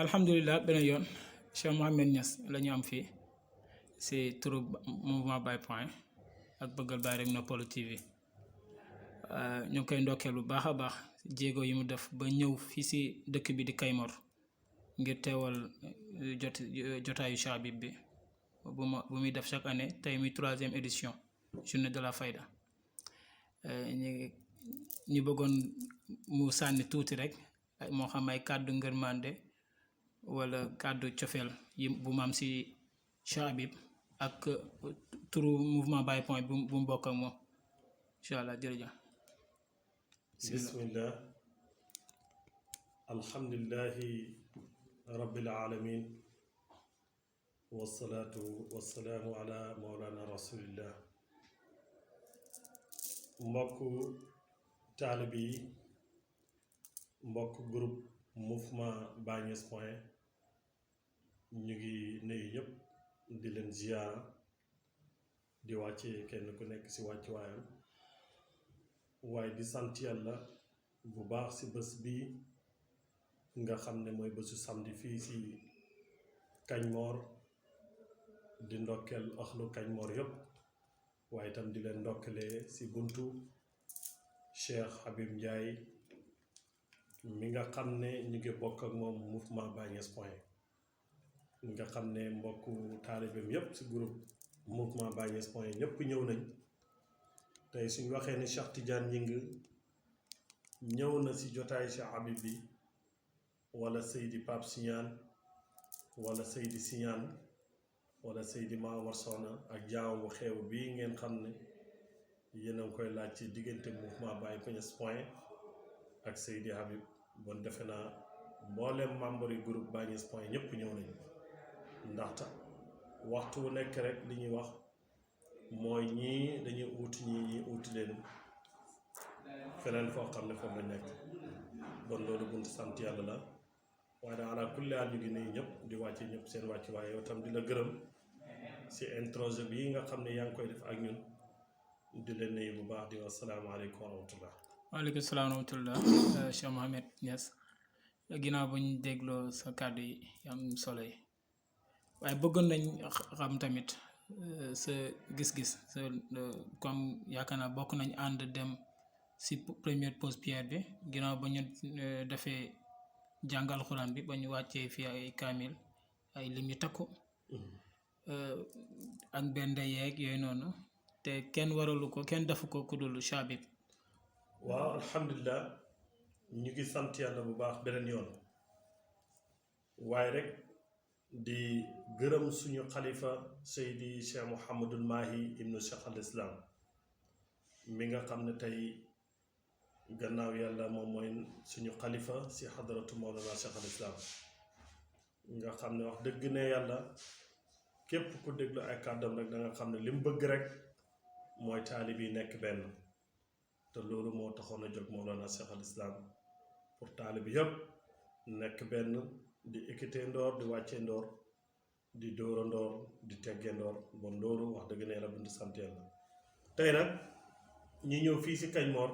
alhamdulilah beneen yoon Cheikh Mouhamed Niass la ñu am fii si turu mouvement Baye Point ak bëggal Baye rek noppalu TV ñu ngi koy ndokkeel bu baax a baax jéego yi mu def ba ñëw fii si dëkk bi di Kaymor ngir teewal jotaayu Cheikh Habib bi bu muy def chaque année tey muy 3e édition journée de la Fayda ñu bëggoon mu sànni tuuti rek moo xam ay kàddu ngërmande wala kàddu cofeel yi bu mu am si Cheikh Habib ak turu mouvement Baye Point bu mu bokk ak moom incha allah jërëjëf. bismillah alhamdulillahi rabbil alamin wasalaatu wasalaamu ala mawlana rasulillah. mbokk taalibe yi mbokk groupe mouvement Baye Niass Point ñu ngi nuyu ñëpp di leen ziyaara di wàcce kenn ku nekk ci wàccuwaayam waaye di sant yàlla bu baax ci bés bi nga xam ne mooy bésu samedi fii ci Kañmoor di ndokkeel axlu Kañmoor yëpp waaye itam di leen ndokkelee ci buntu Cheikh Habib Ndiaye mi nga xam ne ñu ngi bokk ak moom mouvement Baye Niass Point nga xam ne mbokku taalibeem yépp ci groupe mouvement Baye Niass Point ñëpp ñëw nañ tey suñ waxee ne Cheikh Tidiane Gningue ñëw na ci jotaay Cheikh Habib bi wala Seydi Pape Signane wala Seydi Signane wala Seydi Maamar Soxna ak jaamu xew bii ngeen xam ne yéen a ngi koy laaj ci diggante mouvement Baye Niass Point ak Seydi Habib bon defe naa mboolem membre yi groupe Baye Niass Point ñëpp ñëw nañu ndaxte waxtu wu nekk rek li ñuy wax mooy ñii dañuy uuti ñi uuti leen feneen foo xam ne foofu la nekk bon loolu bunt sant yàlla la waaye daal ala kulli aal ñu ngi nuyu ñëpp di wàcce ñëpp seen wàcc waaye yow tam di la gërëm si introjet bii nga xam ne yaa ngi koy def ak ñun di leen nuyu bu baax di wax salaamaaleykum wa rahmatullah. waaleykum salaam wa rahmatullah Cheikh Mouhamed Niass ginnaaw bu ñu dégloo sa kàddu yi am solo yi waaye bëggoon nañ xam tamit sa gis-gis sa comme yaakaar naa bokk nañ ànd dem si première pause pierre bi ginnaaw ba ñu defee jàngal xuraan bi ba ñu wàccee fii ay kaamil ay lim yu takku ak benn yeeg yooyu noonu te kenn waralu ko kenn defu ko ku dul Cheikh Habib. waaw alhamdulilah ñu ngi sant yàlla bu baax beneen yoon waaye rek di gërëm suñu xalifa Seydi Cheikh Mouhamadul Mahi ibnu Cheikh al Islam mi nga xam ne tey gannaaw yàlla moom mooy suñu xalifa si xadaratu Mawlana Cheikh al Islam nga xam ne wax dëgg ne yàlla képp ku déglu ay kàddam rek da nga xam ne li mu bëgg rek mooy taalib yi nekk benn te loolu moo taxoon a jóg Mawlana Cheikh al Islam pour taalib yépp nekk benn di ekkitee ndoor di wàccee ndoor di dóora ndoor di teggee ndoor bon loolu wax dëgg ne yàlla bunt sant yàlla tey nag ñi ñëw fii si Kañmoor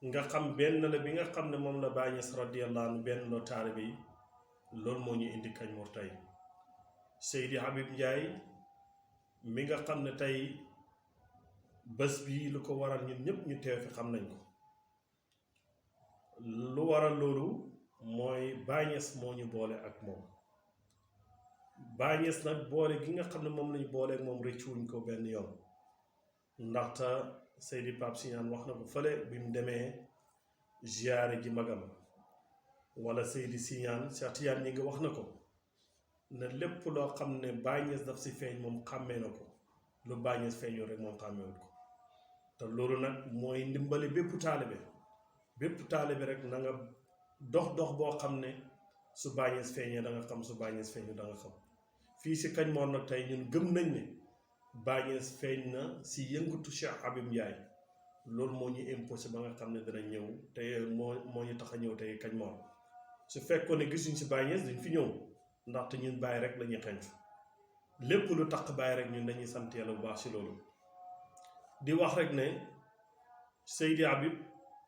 nga xam benn la bi nga xam ne moom la Baye Niass radiyallahu anhu benn loo taalibe yi loolu moo ñu indi Kañmoor tey Seydi Habib Ndiaye mi nga xam ne tey bés bi lu ko waral ñun ñëpp ñu teew fi xam nañ ko lu waral loolu mooy Baye Niass moo ñu boole ak moom Baye Niass nag boole gi nga xam ne moom lañu boole ak moom rëccuwuñ ko benn yoon ndaxte Seydi Pape Signane wax na ko fële bi mu demee ziyaare ji magam wala Seydi Signane Cheikh Tidiane ñi nga wax na ko ne lépp loo xam ne Baye Niass daf si feeñ moom xàmmee na ko lu Baye Niass feeñoo rek moom xàmmeewut ko te loolu nag mooy ndimbali bépp taalibe rek na nga dox boo xam ne su Baye Niass feeñee da nga xam su Baye Niass feeñu da nga xam fii si Kañmoor nag tey ñun gëm nañ ne Baye Niass feeñ na si yëngatu Cheikh Habib Ndiaye loolu moo ñu imposé ba nga xam ne dana ñëw tey moo ñu tax a ñëw tey Kañmoor su fekkoon ne gisuñ si Baye Niass duñ fi ñëw ndaxte ñun Baye rek la ñuy xenc lépp lu tax Baye rek ñun dañuy sant yàlla bu baax si loolu di wax rek ne Seydi Habib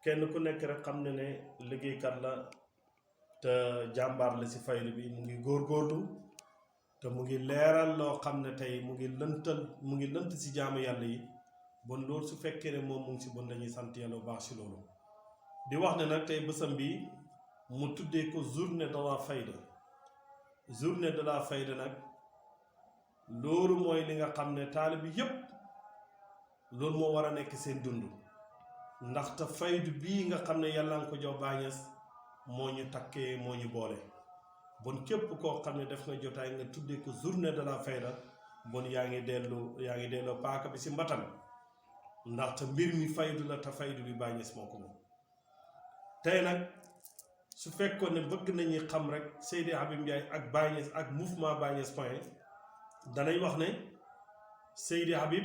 kenn ku nekk rek xam ne liggéeykat la te jàmbaar la si fayda bi mu ngi góorgóorlu te mu ngi leeral loo xam ne tey mu ngi lënt si jaamu yàlla yi bon loolu su fekkee ne moom mu ngi si bon dañuy sant yàlla bu baax si loolu di wax ne nag tey bësam bi mu tuddee ko journée de la fayda journée de la fayda nag loolu mooy li nga xam ne taalibe bi yépp loolu moo war a nekk seen dund ndaxte faydu bii nga xam ne yàlla nga ko jox Baay Ñas moo ñu takkee moo ñu boole bon képp koo xam ne def nga jotaay nga tuddee ko journée de la fayda bon yaa ngi delloo paaka bi si mbatam ndaxte mbir mi faydu la te faydu bi Baay Ñas moo ko moom tey nag su fekkoon ne bëgg nañu xam rek Seydi Habib Ndiaye ak Baay Ñas ak mouvement Baay Ñas point danay wax ne Seydi Habib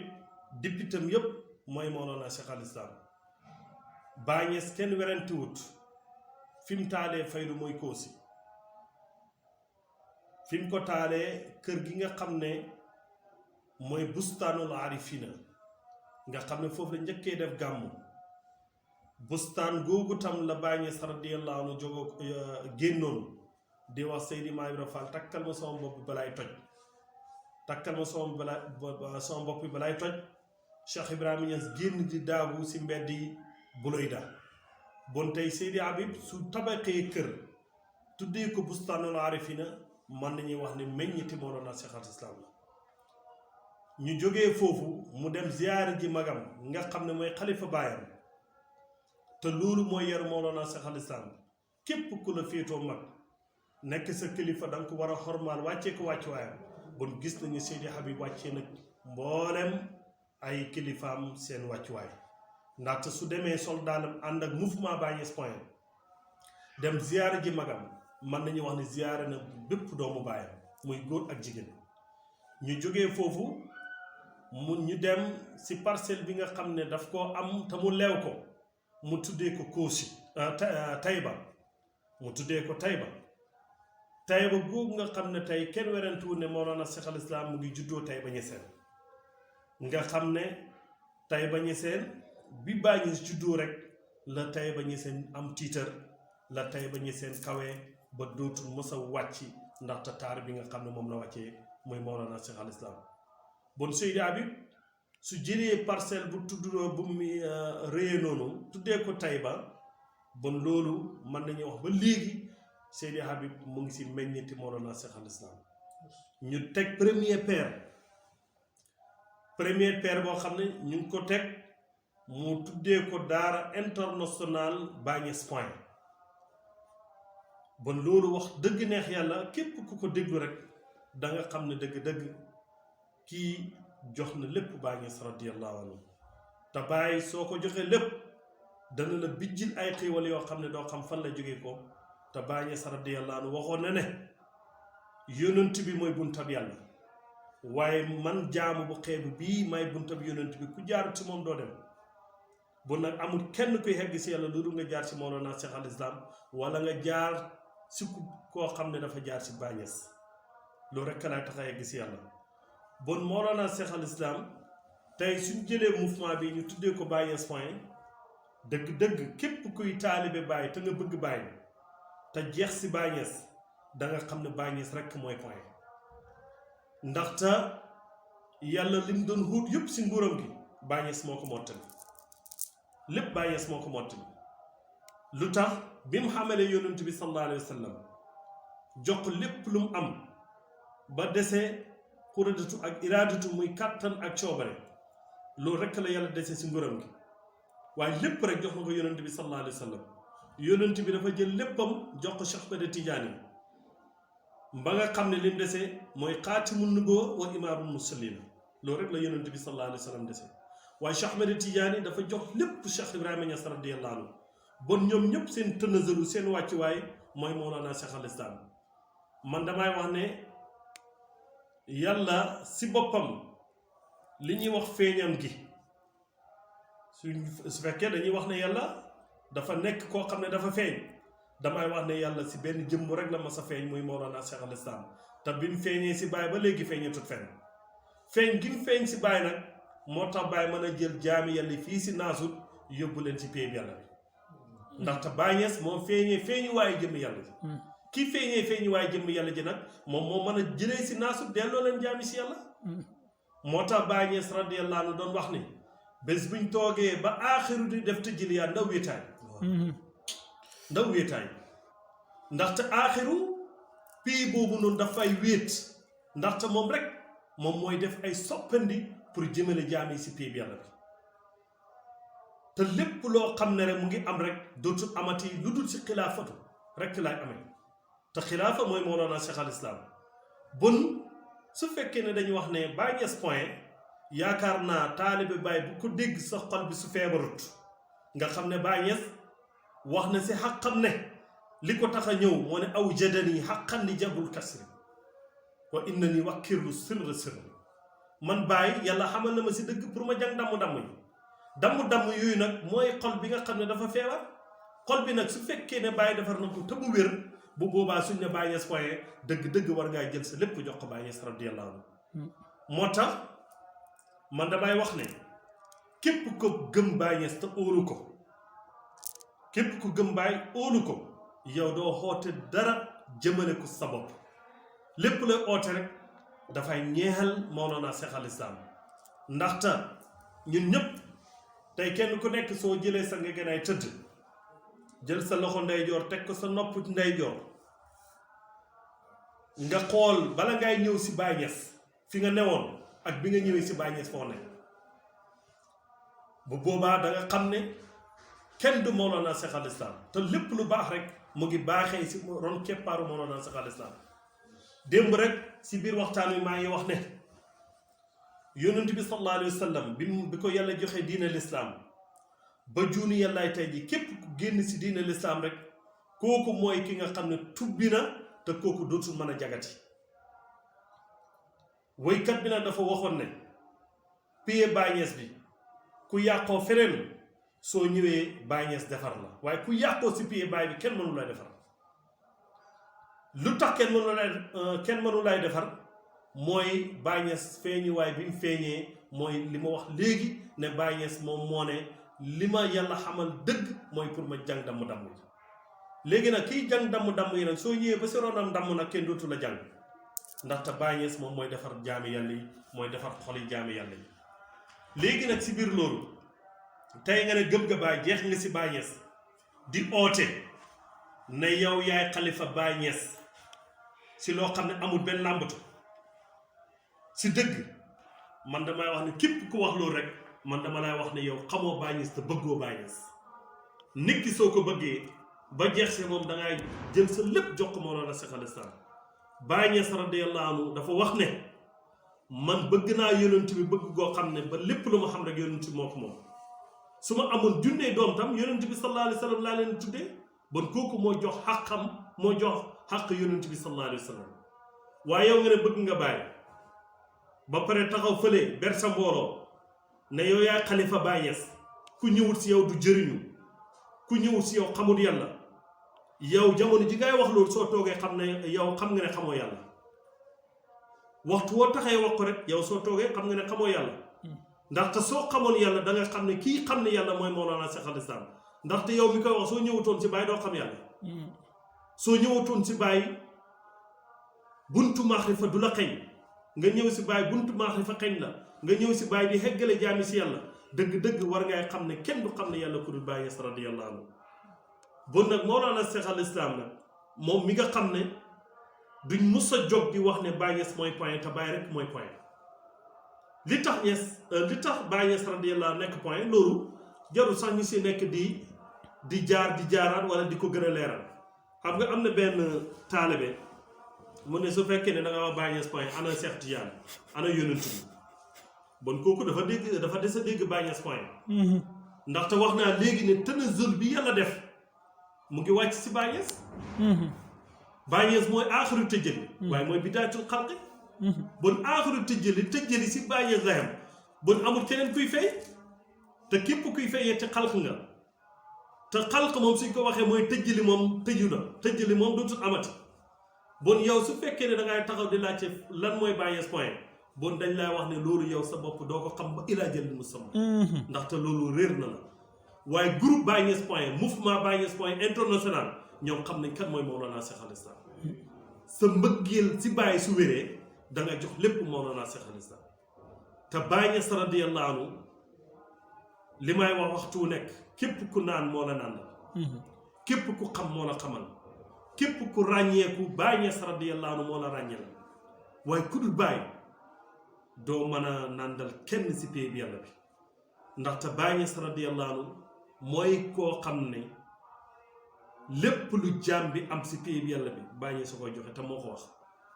députam yépp mooy Mawlana Cheikh al Islam Baay Ñas kenn werantewut fi mu taalee faydu mooy Koosi fi mu ko taalee kër gi nga xam ne mooy bustaanul arifina nga xam ne foofu la njëkkee def gàmmu bustaan googu tam la Baay Ñas radiyallahu anhu jógo génnoon di wax Seydi Maam Ibra Fall takkal ma sama bopp bi balaay toj takkal ma sama bopp bi balaay toj Cheikh Ibrahima Niass génn di daagu si mbedd yi Buloyda bon tey Seydi Habib su tabaxee kër tuddee ko bustaanul arifina mën nañuy wax ne meññiti Mawlana Cheikh al Islam la ñu jógee foofu mu dem ziyaare ji magam nga xam ne mooy xalifa baayam te loolu mooy yar Mawlana Cheikh al Islam képp ku la féetoo mag nekk sa kilifa da nga ko war a xormaal wàccee ko wàccuwaayam bon gis nañu Seydi Habib wàccee nag mboolem ay kilifaam seen wàccuwaay ndaxte su demee soldaalam ànd ak mouvement Baay Ñas point dem ziyaare ji magam mën nañu wax ne ziyaare na bépp doomu baayam muy góor ak jigéen ñu jógee foofu ñu dem si parcelle bi nga xam ne daf koo am te mu leew ko mu tuddee ko Koosi Tayba mu tuddee ko Tayba googu nga xam ne tey kenn werantuwul ne Mawlana Cheikh al Islam mu ngi juddoo Tayba Ñaseen nga xam ne Tayba Ñaseen bi Baay Ñas juddoo rek la Tayba Ñaseen am tiitar la Tayba Ñaseen kawee ba dootul mës a wàcc ndaxte taar bi nga xam ne moom la wàccee mooy Mawlana Cheikh al Islam bon Seydi Habib su jëlee parcelle bu tuddoo bu mu réyee noonu tuddee ko Tayba bon loolu mën nañu wax ba léegi Seydi Habib mu ngi si meññeeti Mawlana Cheikh al Islam ñu teg première pierre boo xam ne ñu ngi ko teg mu tuddee ko daara international Baay Ñas point bon loolu wax dëgg neex yàlla képp ku ko déglu rek da nga xam ne dëgg-dëgg kii jox na lépp Baay Ñas radiyallahu anhu te Baay soo ko joxee lépp dana la bijjil ay xiiwal yoo xam ne doo xam fan la jógee ko te Baay Ñas radiyallahu anhu waxoon na ne yonent bi mooy buntab yàlla waaye man jaamu bu xeebu bii may buntab yonent bi ku jaarut si moom doo dem bu nag amul kenn kuy xegg si yàlla loolu nga jaar si Mawlana Cheikh al Islam wala nga jaar si koo xam ne dafa jaar si Baay Ñas loolu rekk laa tax a yegg si yàlla bon Mawlana Cheikh al Islam tey suñ jëlee mouvement bi ñu tuddee ko Baay Ñas point dëgg-dëgg képp kuy taalibe Baay te nga bëgg Baay te jeex si Baay Ñas da nga xam ne Baay Ñas rekk mooy point ndaxte yàlla lim doon xuut yëpp si nguuram gi Baay Ñas moo ko mottali lépp Baay Ñas moo ko mottali lu tax bi mu xamalee yonent bi sallallahu alayhi wa sallam jox ko lépp lu mu am ba desee xuradatu ak iraadatu muy kàttan ak coobare loolu rekk la yàlla desee si nguuram gi waaye lépp rek jox na ko yonent bi sallallahu alayhi wa sallam yonent bi dafa jël léppam jox ko Cheikh Ahmed Tidiane ba nga xam ne lim desee mooy xaatimun nubuwwa wa imaamul mursaliin loolu rek la yonent bi sallallahu alayhi wa sallam desee waaye Cheikh Ahmed Tidiane dafa jox lépp Cheikh Ibrahima Niass radiyallahu anhu bon ñoom ñëpp seen tënazalu seen wàccuwaay mooy Mawlana Cheikh al Islam man damay wax ne yàlla si boppam li ñuy wax feeñam gi su fekkee dañuy wax ne yàlla dafa nekk koo xam ne dafa feeñ damay wax ne yàlla si benn jëmm rek la mas a feeñ muy Mawlana Cheikh al Islam te bi mu feeñee si Baay ba léegi feeñatut fenn feeñ gi mu feeñ si Baay nag moo tax Baay mën a jël jaami yàlla fii si naasut yóbbu leen si péeb yàlla bi ndaxte Baay Ñas moom feeñu waaye jëmm yàlla ji ki feeñu waaye jëmm yàlla ji nag moom moo mën a jëlee si naasu delloo leen jaami si yàlla moo tax Baay Ñas radiyallahu anhu doon wax ni bés buñ toogee ba aaxiru di def tëjiliyaa ndaw wéetaay ndaxte aaxiru pii boobu noonu dafay wéet ndaxte moom rek moom mooy def ay soppandi pour jëmale jaam yi si pii bi yàlla bi te lépp loo xam ne rek mu ngi am rek dootul amati lu dul si xilaafatu rek laay amee te xilaafa mooy Mawlana Cheikh al Islam bon su fekkee ne dañu wax ne Baay Ñas point yaakaar naa taalibe Baay bu ko dégg sa xol bi su feebarut nga xam ne Baay Ñas wax na si xaqam ne li ko tax a ñëw moo ne aw jadani xaqan ni jabul kasri wa inna ni wakkirlu sirr man Baay yàlla xamal na ma si dëgg pour ma jàng damm-damm yi damm-damm yooyu nag mooy xol bi nga xam ne dafa feebar xol bi nag su fekkee ne Baay defar na ko te mu wér bu boobaa suñ ne Baay Ñas point dëgg-dëgg war ngaa jël sa lépp jox ko Baay Ñas radiyallahu anhu moo tax man damay wax ne képp ko gëm Baay Ñas te óolu ko képp ku gëm Baay óolu ko yow doo xoote dara jëmale ko sa bopp lépp lay oote rek dafay ñeexal Mawlana Cheikh al Islam ndaxte ñun ñëpp tey kenn ku nekk soo jëlee sa ngegenaay tëdd jël sa loxo ndeyjoor teg ko sa nopp ndeyjoor nga xool bala ngay ñëw si Baay Ñas fi nga newoon ak bi nga ñëwee si Baay Ñas foo ne bu boobaa da nga xam ne kenn du Mawlana Cheikh al Islam te lépp lu baax rek mu ngi baaxee si ron keppaaru Mawlana Cheikh al Islam démb rek si biir waxtaan wi maa ngi wax ne yonent bi sallallahu alayhi wa sallam bi ko yàlla joxe diine lislaam ba juuni yàllaay tey ji képp ku génn si diine lislaam rek kooku mooy ki nga xam ne tubbi na te kooku dootul mën a jagati woykat bi nag dafa waxoon ne piye Baay Ñas bi ku yàqoo feneen soo ñëwee Baay Ñas defar la waaye ku yàqoo si piye baay bi kenn mënu lay defar lu tax kenn mënu lay defar mooy Baay Ñas feeñuwaay bi mu feeñee mooy li ma wax léegi ne Baay Ñas moom moo ne li ma yàlla xamal dëgg mooy pour ma jàng damm-damm yi léegi nag kiy jàng damm-damm yi nag soo ñëwee ba si ronam damm nag kenn dootu la jàng ndaxte Baay Ñas moom mooy defar jaami yàlla yi mooy defar xoli jaami yàlla yi léegi nag si biir loolu tey nga ne gëm nga Baay jeex nga si Baay Ñas di oote ne yow yaay xalifa Baay Ñas si loo xam ne amul benn làmbatu si dëgg man damay wax ne képp ku wax loolu rek man dama lay wax ne yow xamoo Baay Ñas te bëggoo Baay Ñas nit ki soo ko bëggee ba jeex si moom dangay jël sa lépp jox ko Mawlana Cheikh al Islam Baay Ñas radiyallahu anhu dafa wax ne man bëgg naa yonent bi bëgg goo xam ne ba lépp lu ma xam rek yonent bi moo ko moom su ma amoon junnee doom tam yonent bi sallallahu alayhi wa sallam laa leen tuddee bon kooku moo jox xàqam moo jox xàq yonent bi sallallahu alayhi wa sallam waaye yow nga ne bëgg nga Baay ba pare taxaw fële ber sa mbooloo ne yow yaay xalifa Baay Ñas ku ñëwut si yow du jëriñu ku ñëwut si yow xamul yàlla yow jamono ji ngay wax loolu soo toogee xam ne yow xam nga ne xamoo yàlla waxtu woo taxee wax ko rek yow soo toogee xam nga ne xamoo yàlla ndaxte soo xamoon yàlla da nga xam ne kii xam ne yàlla mooy Mawlana Cheikh al Islam ndaxte yow mi koy wax soo ñëwutoon si Baay doo xam yàlla soo ñëwutoon si Baay buntu maarifa du la xeñ nga ñëw si Baay buntu maarifa xeñ la nga ñëw si Baay di heggale jaami si yàlla dëgg-dëgg war ngay xam ne kenn du xam ne yàlla ku dul Baay Ñas radiyallahu anhu bon nag Mawlana Cheikh al Islam nag moom mi nga xam ne duñ mus a jóg di wax ne Baay Ñas mooy point te Baay rek mooy point li tax Baay Ñas radiyallahu nekk point loolu jarul sax ñu si nekk di jaaraat wala di ko gën a leeral xam nga am na benn taalibe mu ne su fekkee ne da nga wax Baay Ñas point ana Cheikh Tidiane ana yonent bi bon kooku dafa des a dégg Baay Ñas point ndaxte wax naa léegi ne tanazzul bi yàlla def mu ngi wàcc si Baay Ñas Baay Ñas mooy aaxiru tëjjali waaye mooy bidaayatul xalqi bon aaxiru tëjjali si Baay Ñas la yam bon amul keneen kuy fay te képp kuy fayee te xalq nga te xalq moom suñ ko waxee mooy tëjjali moom tëju na tëjjali moom dootul amati bon yow su fekkee ne da ngay taxaw di laajte lan mooy Baay Ñas point bon dañ lay wax ne loolu yow sa bopp doo ko xam ba ilaa jël musamma ndaxte loolu réer na la waaye groupe Baye Niass point mouvement Baye Niass point international ñoom xam nañ kan mooy Mawlana Cheikh al Islam sa mbëggeel si Baye su wéree da nga jox lépp Mawlana Cheikh al Islam te Baye Niass radiyallahu anhu li may wax waxtu wu nekk képp ku naan moo la naan képp ku xam moo la xamal képp ku ràññeeku Baye Niass radiyallahu anhu moo la ràññee la waaye ku dul Baye doo mën a nàndal kenn si pay bi yàlla bi ndaxte Baye Niass radiyallahu anhu mooy koo xam ne lépp lu jaam bi am si pay bi yàlla bi Baye Niass koy joxe te moo ko wax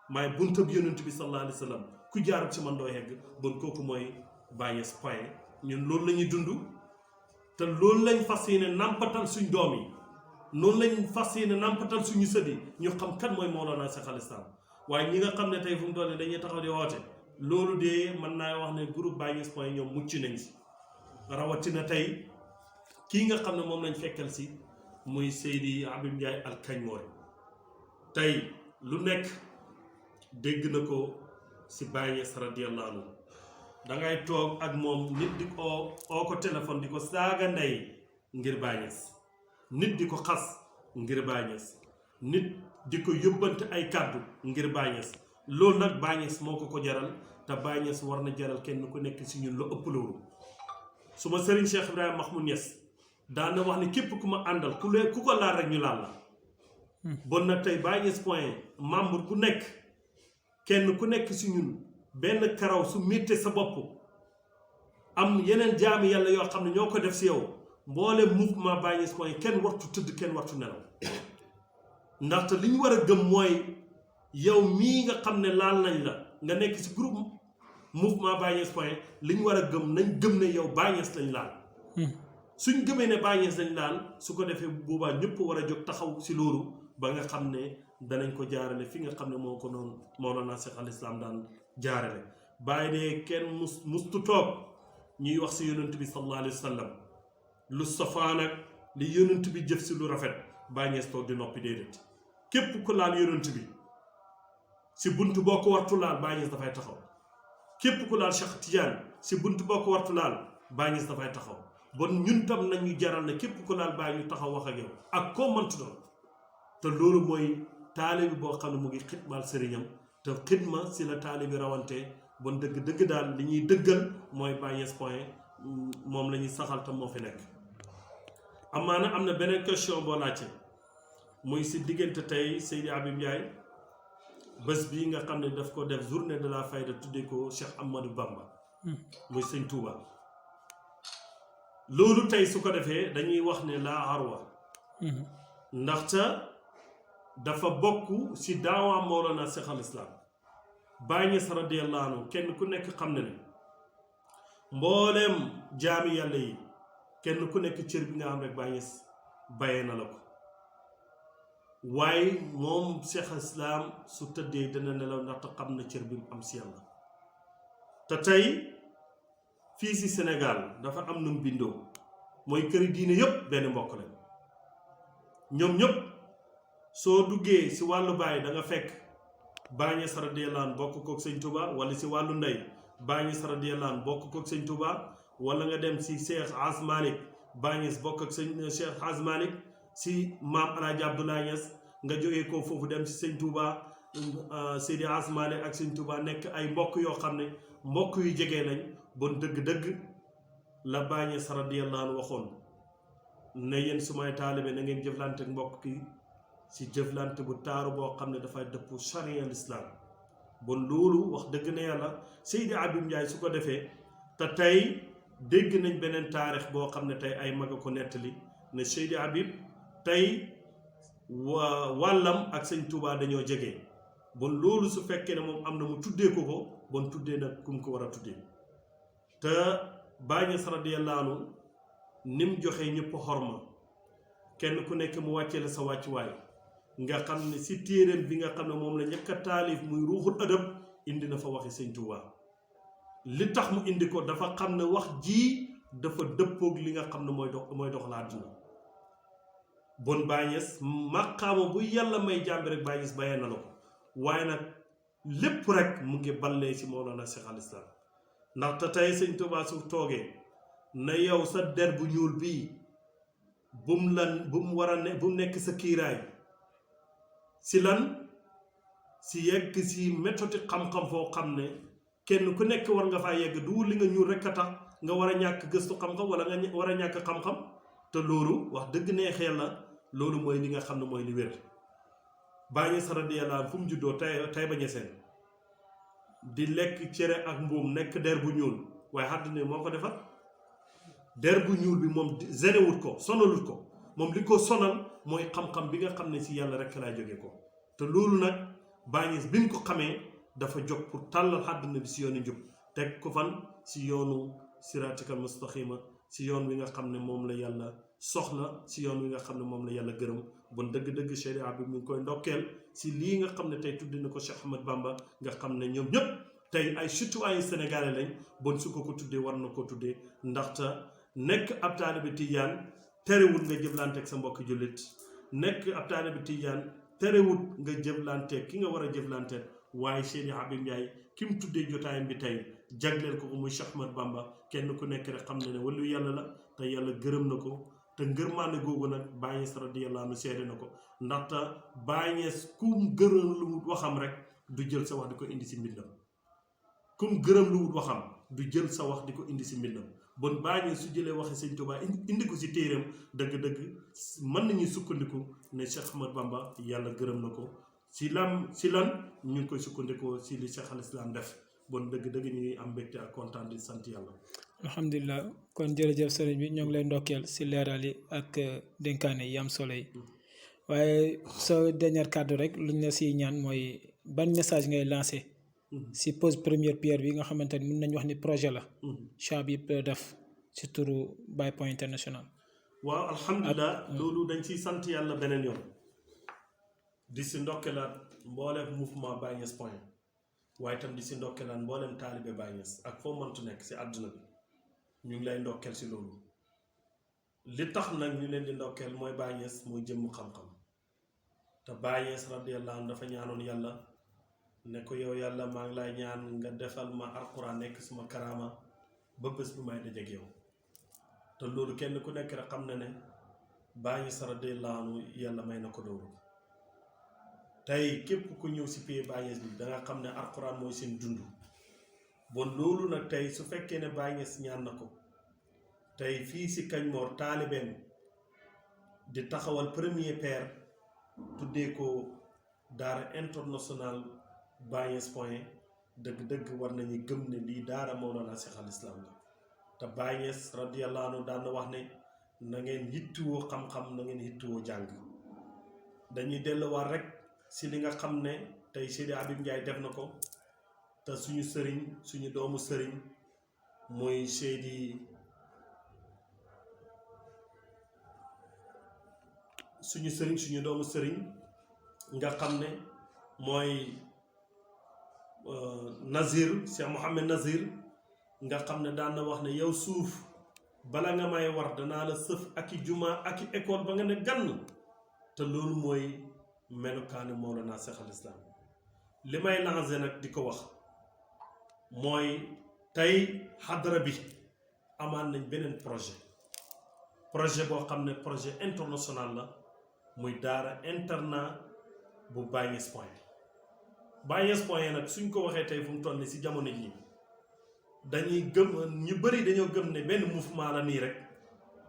maay buntab yonent bi sallallahu alayhi wa sallam ku jaarut si man doo yegg bon kooku mooy Baye Niass point ñun loolu la ñuy dund te loolu lañ fas yéene nampatal suñ doom yi noonu lañ fas yéene nampatal suñu sët yi ñu xam kan mooy Mawlana Cheikh al Islam waaye ñi nga xam ne tey fu mu toll dañuy taxaw di woote loolu de mën naa wax ne groupe Baye Niass point ñoom mucc nañ si rawatina tey kii nga xam ne moom lañ fekkal si muy Seydi Habib Ndiaye al Kagnoori tey lu nekk dégg na ko si Baye Niass radiyallahu anhu dangay toog ak moom nit di ko oo ko téléphone di ko saaga ndey ngir Baye Niass nit di ko xas ngir Baye Niass nit di ko yóbbante ay kàddu ngir Baye Niass loolu nag Baye Niass moo ko jaral te Baye Niass war na jaral kenn ku nekk si ñun lu ëpp loolu su ma sëriñ Cheikh Ibrahima Mahmoud Niass daan na wax ne képp ku ma àndal ku ko laal rek ñu laal la bon nag tey Baye Niass point membre ku nekk kenn ku nekk si ñun benn karaw su méttee sa bopp am yeneen jaami yàlla yoo xam ne ñoo ko def si yow mboole mouvement Baye Niass point kenn wartu tëdd kenn wartu nelaw ndaxte li ñu war a gëm mooy yow mii nga xam ne laal nañ la nga nekk si groupe mouvement Baye Niass point li ñu war a gëm nañ gëm ne yow Baye Niass lañ laal suñ gëmee ne Baye Niass lañ laal su ko defee boobaa ñëpp war a jóg taxaw si loolu ba nga xam ne danañ ko jaarale fi nga xam ne moo ko noonu Mawlana Cheikh al Islam daan jaarale Baye de kenn mustu toog ñuy wax si yonent bi sallallahu alayhi wa sallam lu safaan ak li yonent bi jëf si lu rafet Baye Niass toog di noppi déedéet képp ku laal yonent bi si buntu boo ko wartu laal Baye Niass dafay taxaw képp ku laal Cheikh Tidiane si buntu boo ko wartu laal Baye Niass dafay taxaw bon ñun tam nañu jaral ne képp ku laal Baye ñu taxaw wax ak yow ak koo mëntu doon te loolu mooy taalibi boo xam ne mu ngi xidmaal sëriñam te xidma si la taalibi rawante bon dëgg daal li ñuy dëggal mooy Baye Niass point moom la ñuy saxal tam moo fi nekk amaana am na beneen question boo laajte muy si diggante tey Seydi Habib Ndiaye bés bii nga xam ne daf ko def journée de la fayda tuddee ko Cheikh Ahmadou Bamba muy sëñ Touba loolu tey su ko defee dañuy wax ne laa arwa ndaxte dafa bokk si daawa Mawlana Cheikh al Islam Baye Niass radiyallahu anhu kenn ku nekk xam ne mbooleem jaami yàlla yi kenn ku nekk cër bi nga xam rek Baye Niass bayee na la ko waaye moom Cheikh al Islam su tëddee dana nelaw ndaxte xam na cër bi mu am si yàlla te tey fii si Sénégal dafa am nu mu bindoo mooy këri diine yépp benn mbokk lañ ñoom ñëpp soo duggee si wàllu baay da nga fekk Baye Niass radiyallahu anhu bokk kook sëñ Touba wala si wàllu ndey Baye Niass radiyallahu anhu bokk kook sëñ Touba wala nga dem si Cheikh As Malick Baye Niass bokk ak sëñ Cheikh As Malick si maam Alaaji Abdoulaye Niass nga jógee ko foofu dem si sëñ Touba Seydi As Malick ak sëñ Touba nekk ay mbokk yoo xam ne mbokk yu jege nañ bon dëgg-dëgg la Baye Niass radiyallahu anhu waxoon ne yéen sumay taalibe na ngeen jëflante ak mbokk ki si jëflante bu taaru boo xam ne dafay dëpp charia l'islam bon loolu wax dëgg na yàlla Seydi Habib Ndiaye su ko defee te tey dégg nañ beneen taarix boo xam ne tey ay mag a ko nettali ne Seydi Habib tey wàllam ak sëñ Touba dañoo jege bon loolu su fekkee ne moom am na mu tuddee ko bon tuddee nag ku mu ko war a tuddee te Baye Niass radiyallahu anhu ni mu joxee ñëpp xorma kenn ku nekk mu wàccee la sa wàccuwaay nga xam ne si téeréem bi nga xam ne moom la njëkk a taalif muy ruuxul adab indi na fa waxi sëñ Touba li tax mu indi ko dafa xam ne wax ji dafa dëppoog li nga xam ne mooy dox la àdduna bon Baye Niass maqaama bu yàlla may jàmbi rek Baye Niass bayee na la ko waaye nag lépp rek mu ngi ballee si Mawlana Cheikh al Islam ndaxte tey sëñ Touba su toogee na yow sa der bu ñuul bii bu mu war a ne bu mu nekk sa kiiraay si lan si yegg si méthode xam-xam foo xam ne kenn ku nekk war nga faa yegg du li nga ñuul rek a tax nga war a ñàkk gëstu xam-xam wala nga war a ñàkk xam-xam te loolu wax dëgg neexee la loolu mooy li nga xam ne mooy li wér. Baay Ñas radiyallaahu anhu fu mu juddoo Tayba Ñaseen di lekk cere ak mbuum nekk der bu ñuul waaye àddina moo ko defar der bu ñuul bi moom genewut ko sonalut ko moom li ko sonal mooy xam-xam bi nga xam ne si yàlla rek laa jóge ko te loolu nag Baay Ñas bi mu ko xamee dafa jóg pour tàllal àddina bi si yoonu njub teg ko fan si yoonu siraatikal mustaqima si yoon wi nga xam ne moom la yàlla soxla si yoon wi nga xam ne moom la yàlla gërëm bon dëgg-dëgg sharia bi mu ngi koy ndokkeel si lii nga xam ne tey tuddi na ko Cheikh Ahmad Bamba nga xam ne ñoom ñëpp tey ay citoyen sénégalais lañ bon su ko tuddee war na ko tuddee ndaxte nekk ab taalibe tijaan terewul nga jëflanteeg sa mbokk jullit nekk ab taalibe tijaan terewul nga jëflanteeg ki nga war a jëflanteeg waaye Seydi Habib Ndiaye ki mu tuddee jotaayam bi tey jagleel ko muy Cheikh Ahmad Bamba kenn ku nekk rek xam ne wàllu yàlla la te yàlla gërëm na ko te ngërmaande googu nag Baay Ñas radiyallaahu anhu seede na ko ndaxte Baay Ñas kum gërëm lu wut waxam rek du jël sa wax di ko indi si mbindam kum gërëm lu wut waxam du jël sa wax di ko indi si mbindam bon Baay Ñas su jëlee waxi Sëñ Tuubaa indi ko si téeram dëgg-dëgg mën nañu sukkandiku ne Cheikh Ahmad Bamba yàlla gërëm na ko si lan ñu ngi koy sukkandikoo si li Cheikh al Islam def bon dëgg-dëgg ñu ngi am mbégte ak kontaan di sant yàlla. alhamdulilah kon jërëjëf sëriñ bi ñoo ngi lay ndokkeel si leeral yi ak dénkaane yi am solo yi waaye sa dernier kàddu rek luñ la si ñaan mooy ban message ngay lancé si pose première pierre bi nga xamante ni mën nañu wax ni projet la Cheikh Habib def si turu Baye Point International. waaw alhamdulilah loolu dañ ciy sant yàlla beneen yoon di si ndokkeelaat mbooleem mouvement Baye Niass Point waaye itam di si ndokkeelaat mbooleem taalibe Baye Niass ak foo mëntu nekk si àdduna bi ñu ngi lay ndokkeel si loolu li tax nag ñu leen di ndokkeel mooy Baye Niass mooy jëmm xam-xam te Baye Niass radiyallaahu anhu dafa ñaanoon yàlla ne ko yow yàlla maa ngi lay ñaan nga defal ma alquran nekk suma karaama ba bés bu may dajeek yow te loolu kenn ku nekk rek xam na ne Baye Niass radiyallaahu anhu yàlla may na ko loolu tey képp ku ñëw si pie Baye Niass bi da nga xam ne alquran mooy seen dund bon loolu nag tey su fekkee ne Baye Niass ñaan na ko tey fii si Kañmoor taalibeem di taxawal premier père tuddee ko daara international Baye Niass Point dëgg-dëgg war nañu gëm ne lii daara Mawlana Cheikh al Islam la te Baye Niass radiyallaahu anhu daan na wax ne na ngeen yittuwoo xam-xam na ngeen yittuwoo jàng dañuy delluwaat rek si li nga xam ne tey Seydi Habib Ndiaye def na ko te suñu sëriñ suñu doomu sëriñ mooy Seydi suñu sëriñ suñu doomu sëriñ nga xam ne mooy Nazir Cheikh Mouhamed Nazir nga xam ne daan na wax ne yow suuf bala nga may war danaa la sëf ak i juma ak i école ba nga ne gann te loolu mooy melukaani Mawlana Cheikh al Islam li may lancé nag di ko wax mooy tey xadara bi amaan nañ beneen projet boo xam ne projet international la muy daara internat bu Baye Niass Point Baye Niass Point nag suñ ko waxee tey fu mu toll nii si jamono jii dañuy gëm ñu bëri dañoo gëm ne benn mouvement la nii rek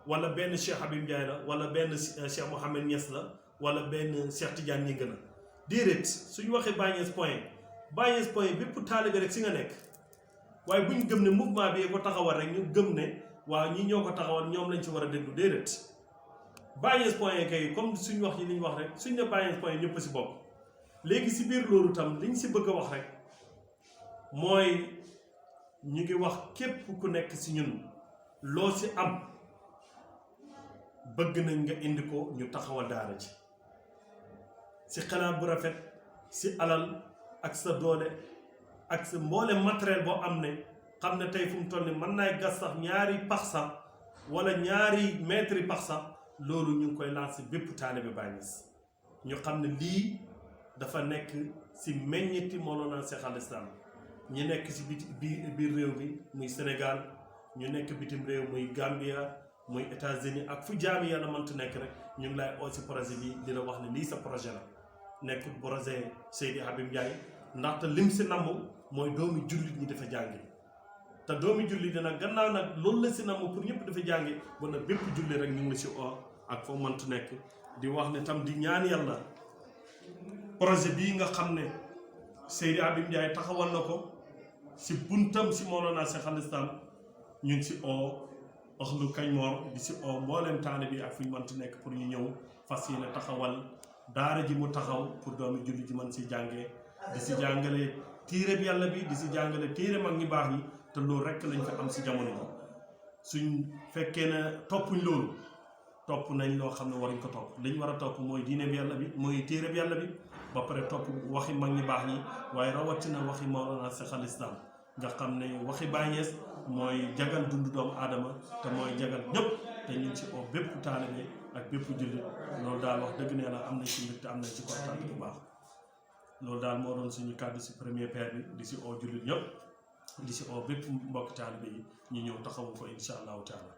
wala benn Cheikh Habib Ndiaye la wala benn Cheikh Mouhamed Niass la wala benn Cheikh Tidiane ñi gën a déedéet suñu waxee Baye Niass Point bépp taalibe rek si nga nekk waaye buñ gëm ne mouvement bi ko taxawal rek ñu gëm ne waaw ñi ñoo ko taxawal ñoom lañ ci war a déglu déedéet Baye Niass Point kay comme suñu wax yi li ñu wax rek suñ ne Baye Niass Point ñëpp si bopp léegi si biir loolu tam liñ si bëgg a wax rek mooy ñu ngi wax képp ku nekk si ñun loo si am bëgg nañ nga indi ko ñu taxawal daara ji si xalaat bu rafet si alal ak sa doole ak sa mboole matériel boo am ne xam ne tey fu mu toll ni mën naay gas sax ñaari pax sax wala ñaari mètre yi pax sax loolu ñu ngi koy lancé bépp taalibe Baye Niass ñu xam ne lii dafa nekk si meññeti Mawlana Cheikh al Islam ñi nekk si biir réew mi muy Sénégal ñu nekk bitim réew muy Gambia muy États-Unis ak fu jaami yàlla mënta nekk rek ñu ngi lay oo si projet bi dina wax ne lii sa projet la nekkul projet Seydi Habib Ndiaye ndaxte lim si namm mooy doomi jullit ñi dafa jàngi te doomi jullit dina gannaaw nag loolu la si namm pour ñëpp dafa jàngi ba nag bépp julli rek ñu ngi la si oo ak foo mënta nekk di wax ne tam di ñaan yàlla projet bii nga xam ne Seydi Habib Ndiaye taxawal na ko si buntam si Mawlana Cheikh Al Islam ñu ngi si oo axlu Kañmoor di si oo mbooleem taane bi ak fu ñu mënti nekk pour ñu ñëw fas yéene taxawal daara ji mu taxaw pour doomi julli ji mën si jàngee di si jàngale téere bi yàlla bi di si jàngale téere mag ñi baax ñi te loolu rekk lañ ko am si jamono ji suñ fekkee ne toppuñ loolu topp nañ loo xam ne waruñ ko topp liñ war a topp mooy diine bi yàlla bi mooy téere bi yàlla bi ba pare topp waxi mag ñi baax ñi waaye rawatina waxi Mawlana Cheikh Al Islam nga xam ne waxi Baay Ñas mooy jagal dundu doomu aadama te mooy jagal ñëpp te ñu ngi si oo bépp taalibe ak bépp jullit loolu daal wax dëgg ne la am nañ ci mbégte am nañ ci kontaan bu baax loolu daal moo doon suñu kàddu si premier père bi di si oo jullit ñëpp di si oo bépp mbokk taalibe yi ñu ñëw taxawu ko incha allahu taala